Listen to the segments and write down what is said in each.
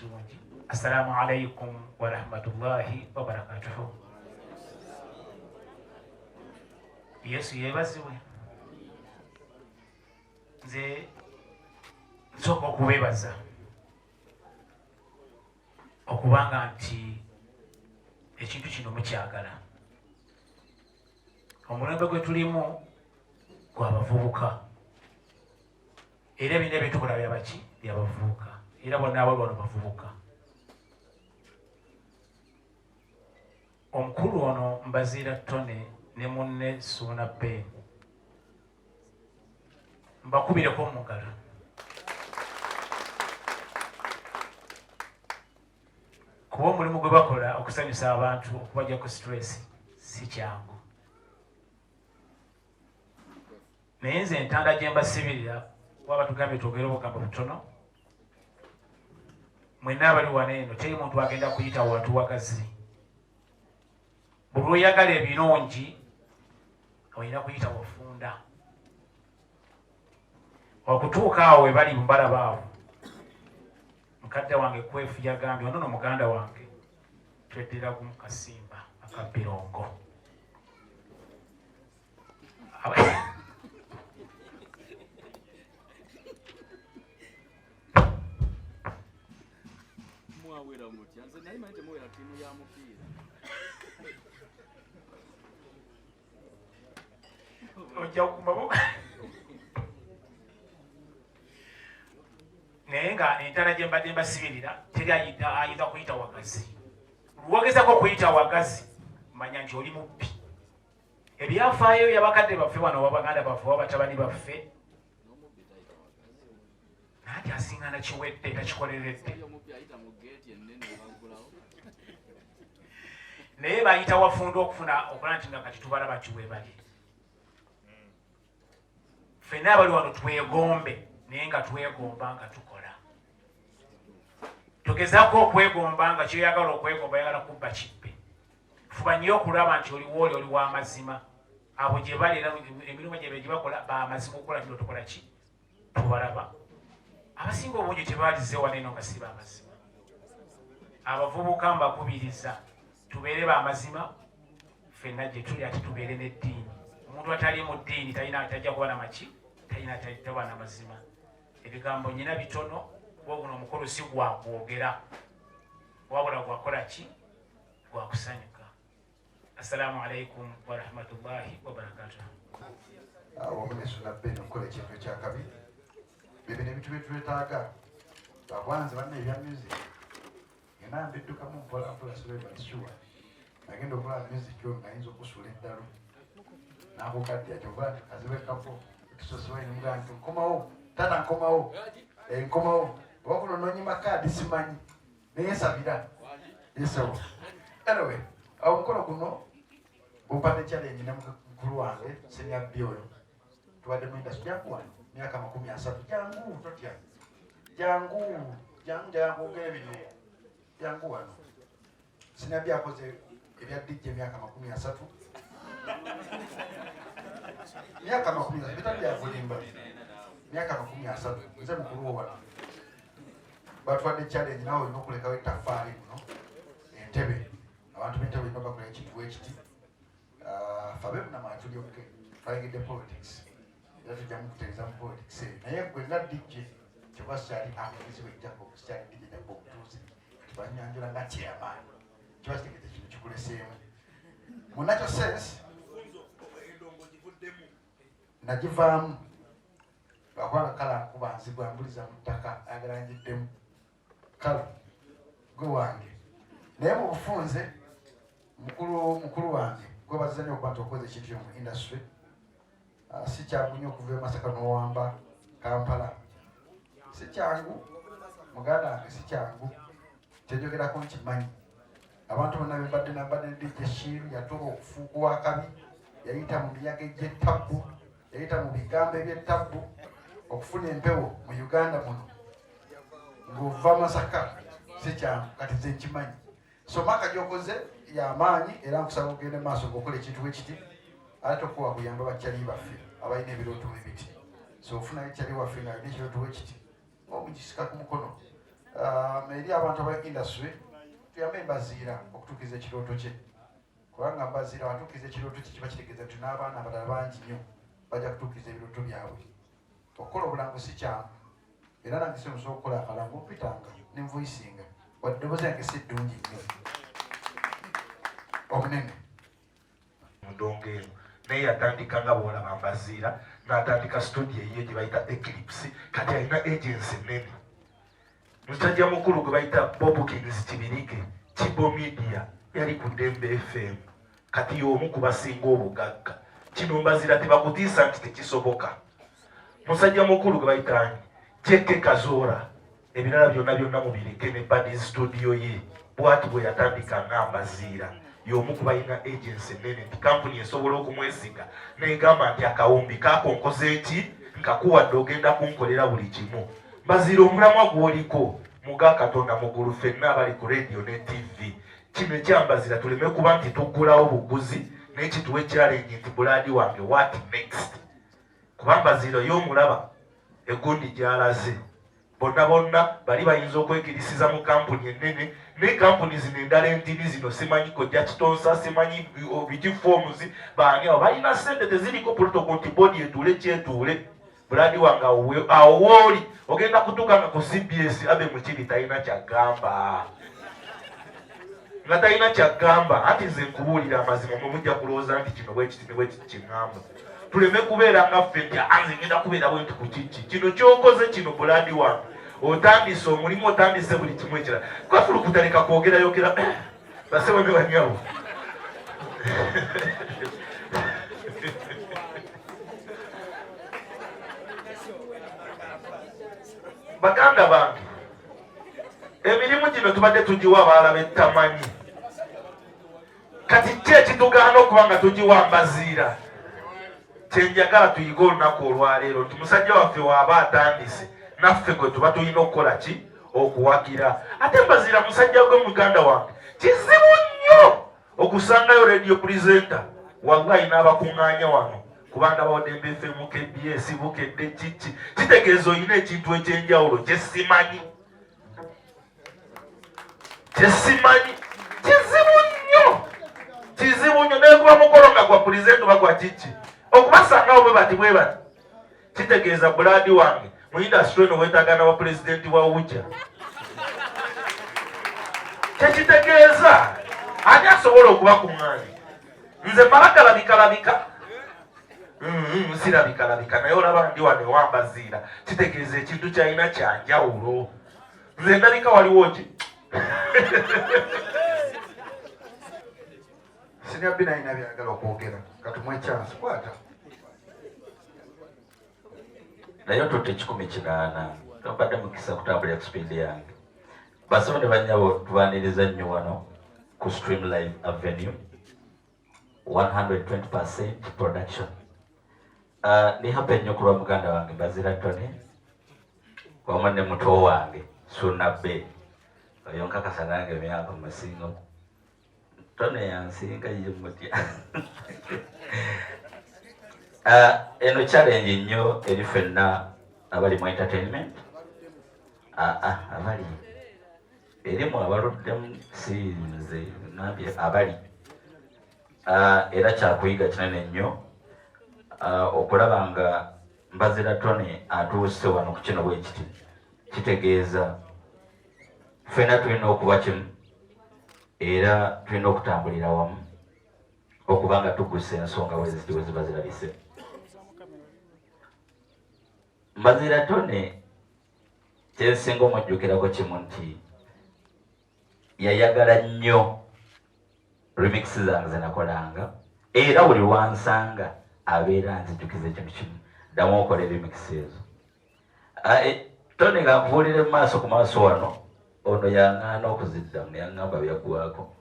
Ekirungi. Assalamu alaikum warahmatullahi wabarakatuhu. Yesu yeebazibwe. Nze nsooka okubeebaza okubanga nti ekintu kino mukyagala. Omulembe gwe tulimu gwa bavubuka, era ebina ebyetukola byabaki? Byabavubuka. Era bonna abali wano bavubuka. Omukulu ono Mbaziira Tone ne munne Suuna Ben, mbakubireko mu ngalo. Kuba omulimu gwe bakola okusanyusa abantu, okubajja ku stress, si kyangu. Naye nze entanda gye mbasibirira, kuba batugambye twogere obugambo butono. Mwenna abali wano eno, teri muntu agenda kuyita wantu wagazi. Buli lwoyagala ebirungi olina kuyita wafunda okutuuka awo we bali mubalaba awo. Mukadde wange Kwefu yagambye ono no muganda wange tweddira gumu kasimba akabbirongo. Mwawera mutya? Nze naye manyi temuwera ttiimu ya mupiira. Ojja kumabuka, naye nga entala gye mbadde mbasibirira, teri ayinza kuyita wagazi. Lwogezako okuyita wagazi, manya nti oli mubbi. Ebyafaayo byabakadde baffe wano, wabaganda baffe, wabatabani baffe, nanti asingana kiwedde takikoleredde. Omubbi ayita mu geeti ennene baggulawo. Naye bayita wafunda okufuna okola nti nga kati tubalaba kiwebali. Ffenna abali wano twegombe, naye nga twegomba nga tukola. Tugezaako okwegomba nga kyoyagala okwegomba, oyagala kubba kibbe. Fuba nnyo okulaba nti oliwo oli w'amazima. Abo gye bali era emirimu gyebwe gye bakola bamazima. Okukola kino tukola ki? Tubalaba. Abasinga obungi tebaalize wano eno nga si bamazima. Abavubuka mbakubiriza tubeere bamazima ffenna gye tuli, ate tubeere n'eddiini. Omuntu atali mu ddiini talina, tajja kuba namaki, talina, taba na mazima. Ebigambo nyina bitono, kuba guno omukolo si gwakwogera, wabula gwakola ki? Gwakusanyuka. Assalamu alaikum warahmatullahi wabarakatuh. Wamu ne Suna Ben okukola ekintu ekyakabi. Bebino ebintu byetwetaaga. Lwakwanze banna ebya music ngenda mbiddukamu mpola mpola, slow but sure. Nagenda okulaba music oyo ngayinza okusuula eddalu nakukaddiya, kyova nti kazibekako ekisosiwaini nti nkomawo tata, nkomawo. Eh, nkomawo oba kuno nonyima kaadi simanyi neyesabira yesewo. Anyway, omukolo guno gumpadde challenge ne mukulu wange senior B oyo. Tubadde mu industry, jangu wano, myaka 30. Jangu, totya, jangu, jangu, njagala kwogera bino. Jangu wano. Senior B akoze ebya DJ emyaka 30, myaka 30, bitali byakulimba, myaka 30. Nze mukulu wo wano. Batwadde challenge, nawe olina okulekawo ettaffaali muno Entebe. Abantu b'Entebe olina bakola ekintu ekiti. Fabe munamala tulyoke twayingidde politics, era tujja mukutereeza mu politics eyo. Naye gwe nga DJ, kyova sikyali amugizi wejjako, sikyali DJ Jacob omutuuze, kati banyanjula nga chairman, kiba kitegeeza kino kikuleseemu mu natural sense. Nagivaamu lwakubanga kala nkuba nzigwa mbuliza mu ttaka, ayagala ngiddemu. Kale gwe wange, naye mu bufunze mukulu, mukulu wange, gwebaziza nnyo okuba nti okoze ekintu kino mu industry. Si kyangu nnyo okuva e Masaka n'owamba Kampala, si kyangu muganda wange, si kyangu. Kyenjogerako nkimanyi. Abantu bonna bembadde nambadde ne DJ Shiru yatuuka okufuuka wakabi, yayita mu miyaga egy'ettabbu, yayita mu bigambo eby'ettabbu okufuna empewo mu Uganda muno. Ng'ova Masaka si kyangu, kati nze nkimanyi. So maka gyokoze yamaanyi, era nkusaba ogende maaso ng'okola ekintu bwekiti, ate tokuwa kuyamba bakyali baffe abalina ebirooto bwe biti. So ofunayo kyali waffe ng'alina ekirooto bwe kiti, ng'omugisika ku mukono. Eri abantu aba industry tuyambe Mbaziira okutuukiriza ekirooto kye, kubanga Mbaziira watuukiriza ekirooto kye kiba kitegeeza nti n'abaana abalala bangi nnyo bajja kutuukiriza ebirooto byabwe. Okukola obulango si kyangu, era nange sinsobola okukola akalango mpitanga ne nvoicinga, wadde eddoboozi yange si ddungi nnyo obunene. Mundongo eno naye yatandika nga bwolaba Mbaziira n'atandika studio eyiye gye bayita Eclipse. Kati alina agency nene, musajja mukulu gwe bayita Bobkins Kibirige, Kibo Media, yali ku Dembe FM. Kati y'omu ku basinga obugagga. Kino Mbaziira tebakutiisa nti tekisoboka. Musajja mukulu gwe bayita ani, JK Kazoora, ebirala byonna byonna mubireke ne Buddies studio ye. Bwati bwe yatandika nga Mbaziira y'omu ku balina agency ennene, nti kampuni esobola okumwesiga n'egamba nti akawumbi kakonkoze ki nkakuwadde, ogenda kunkolera buli kimu. Mbaziira, omulamwa gw'oliko muga Katonda mugulu. Ffenna abali ku radio ne TV, kino ekyambazira tuleme kuba nti tuggulawo buguzi, naye kituwe challenge nti buladi wange, what next? Kuba Mbaziira y'omulaba egundi gy'alaze, bonna bonna bali bayinza okwekirisiza mu kampuni ennene, naye kampuni zino endala entini zino, simanyi kojja kitonsa, simanyi biki forms, baani abo balina sente teziriko protocol nti bodi etuule kyetuule. Buladi wange, awo wooli ogenda kutuuka nga ku CBS Abe Mukiri talina kyagamba, nga talina kyagamba. Anti nze nkubuulira amazima, mwe mujja kulowooza nti kino bwekiti ne bwekiti. Kyeŋŋamba, tuleme kubeera nga ffe nti anze ngenda kubeera bwe nti ku kiki kino kyokoze kino. Buladi wange, otandise omulimu, otandise buli kimu ekirala. Kwafulukutaleka kwogerayogera basebo ne banyabo. Baganda bange, emirimu gino tubadde tugiwa abalala bettamanyi. Kati ki ekitugaana okuba nga tugiwa Mbaziira? Kyenjagala tuyige olunaku olwaleero nti musajja waffe waaba atandise, naffe gwe tuba tulina okukola ki? Okuwagira. Ate Mbaziira musajja gwe muganda wange, kizibu nnyo okusangayo radio presenter, wallahi, n'abakuŋŋaanya wano, kubanga bawadembe FM, KBS, Bukedde, kiki, kitegeeza olina ekintu ekyenjawulo kyesimanyi, kyesimanyi. Kizibu nnyo, kizibu nnyo. Naye kuba mukolo nga gwa presenter oba gwa kiki, okubasangawo bwe bati bwe bati, kitegeeza buladi wange, mu industry eno weetaaga na wa pulezidenti wa UJA. Kyekitegeeza ani asobola okubakuŋŋaanya? Nze mala galabikalabika, sirabikalabika, naye olaba ndi wano ewambaziira, kitegeeza ekintu kyalina kyanjawulo. Nze ndabika waliwo ki? Senior Bina alina byagala okwogera, katumuwe chance. Kwata. Naye otutte 180, tombadde mukisa kutambulira ku speed yange. Basebo ne bannyabo, tubaniriza nnyo wano ku Stream Live Avenue 120% production. Ndi happy nnyo kulwa muganda wange Mbazira Tony wamu ne muto wange Suna Be. Oyo nkakasa nange emyaka musinga, Tony yansinga ye mutya. Eno challenge nnyo eri ffenna abali mu entertainment. Abali erimu abaluddemu, si nze ngambye abali. Era kyakuyiga kinene nnyo okulaba nga Mbazira Tony atuuse wano ku kino bwekiti. Kitegeeza ffenna tulina okuba kimu era tulina okutambulira wamu okuba nga tugusa ensonga bweziti bwe ziba zirabise. Mbazira Tony kyensinga omujjukirako kimu nti yayagala nnyo remix zange zenakolanga, era buli lwansanga abeera nzijukiza ekintu kimu: ddamu okola remix ezo. Tony, nga nkubuulire mu maaso ku maaso wano, ono yaŋŋaana okuziddamu, yaŋŋamba byaggwako,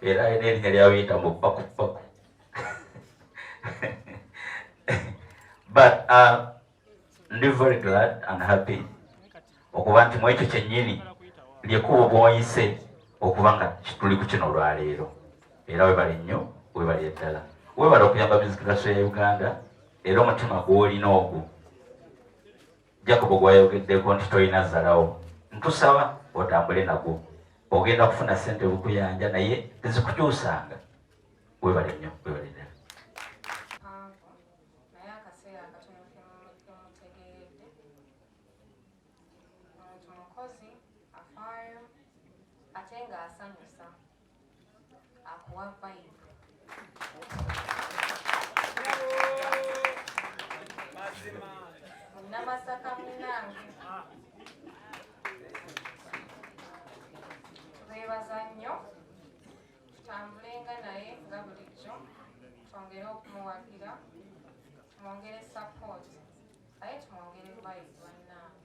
era alina erinnya lyabiyita mu pakupaku. But ndi very glad and happy okuba nti mu ekyo kyennyini lyekkubo bw'oyise okuba nga tuli ku kino olwaleero. Era webale nnyo, webale eddala, webale okuyamba music industry ya Uganda. Era omutima gw'olina ogwo. Jacob gwayogeddeko nti tolina zalawo, nkusaba otambule nagwo, ogenda kufuna ssente bukuyanja naye tezikukyusanga. Webale nnyo, webale ddala. Mpanvu naye akaseera akatono kemutegeeredde, muntu mukozi, afaayo ate ng'asanyusa, akuwa vibe. Munnamasaka munnange, tubeebaza nnyo, tutambulenga naye nga bulijjo, twongere okumuwagira, tumwongere support, aye tumwongere vibe. Bannange,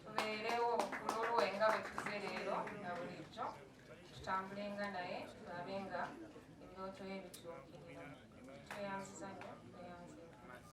tubeerewo ku lulwe nga bwe tuze leero na bulijjo, tutambulenga naye tulabe nga ebirooto bye bituukirira.